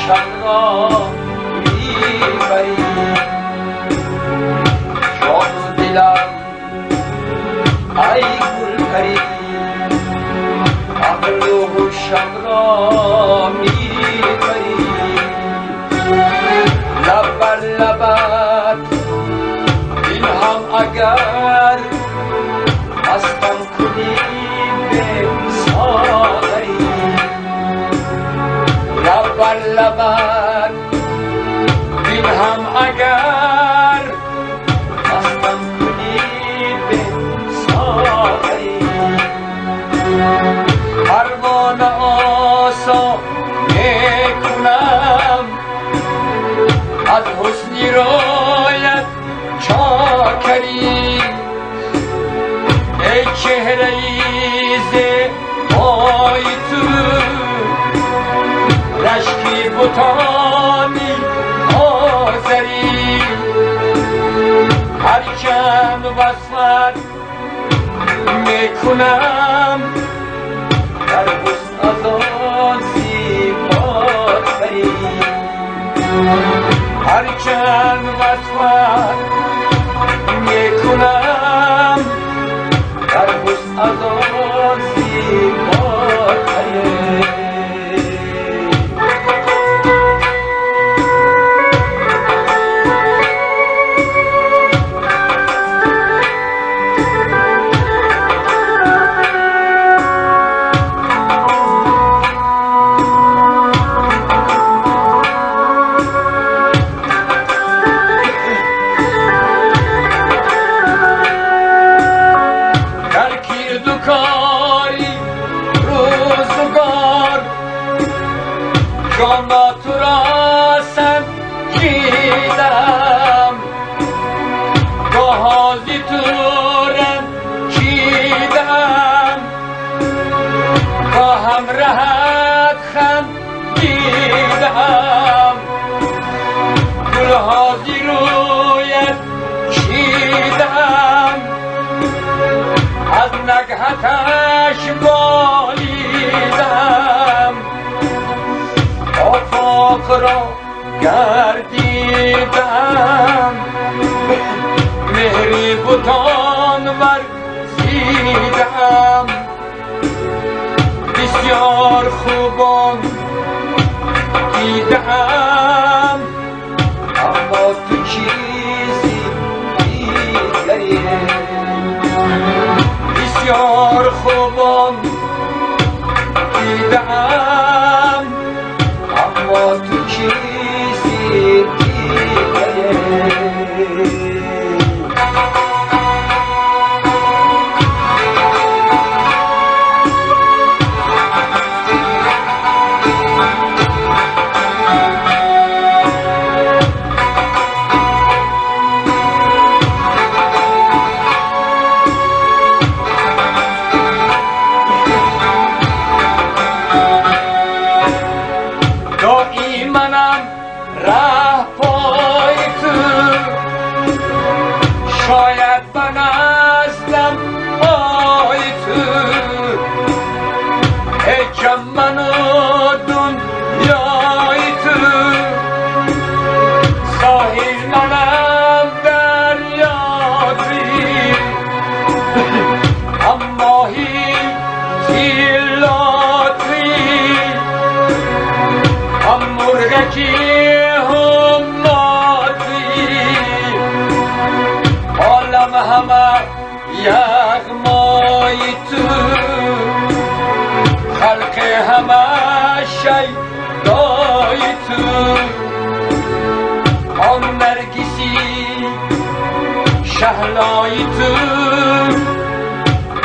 هوشم را میبری. جان و دلم ای گل پری، عقل و هوشم را میبری. لب بر لبت این هم اگر مستم کنی به ساغری، لب بر لبت این هم اگر مستم کنی به ساغری. پروانه آسا میکنم از حسنی رویت چاکری، ای چهره زیبای تو رشکی بتانی آذری. هرچند وصفت میکنم در حسن از آن زیباتری، هرچند وصفت میکنم در حسن از آن زیباتری. جانا تو را سنجیدم، گاهازی تو رنجیدم، گاهم رهت خندیدم، گلهازی رویت چیدم، از نگهتش بالیدم، آفاق را گردیدم، مهری بتان ورزیدم. بسیار خوبان دیدم اما تو چیزی دیگری، بسیار خوبان دیدم اما تو چیزی دیگری. منم ره پای تو، شاید بنستم پای تو، ای من و دنیای تو، ساحل منم دریا توی، هم ماهی تیلا توی، هم مرغکی هم ماتی، عالم همه یغمای تو، خلق همه شیدای تو. آن نرگسی شهلای تو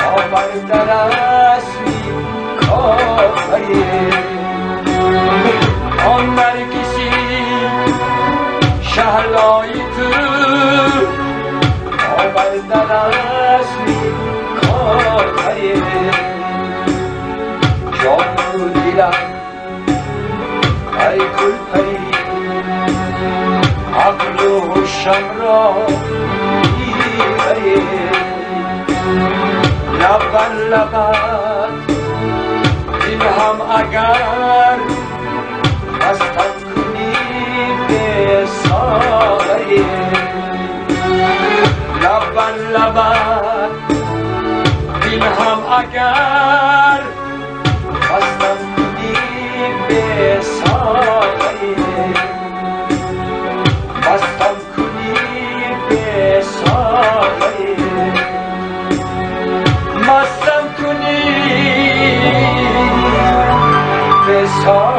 آورده رسمی کافری، آن نرگسی شهلای تو آورده رسمی کافری. جان و دلم ای گل پری، عقل و هوشم را میبری. لب بر لبت این هم اگر مستم Агар мастам кунӣ бе соғаре, мастам кунӣ бе соғаре, мастам кунӣ бе соғаре.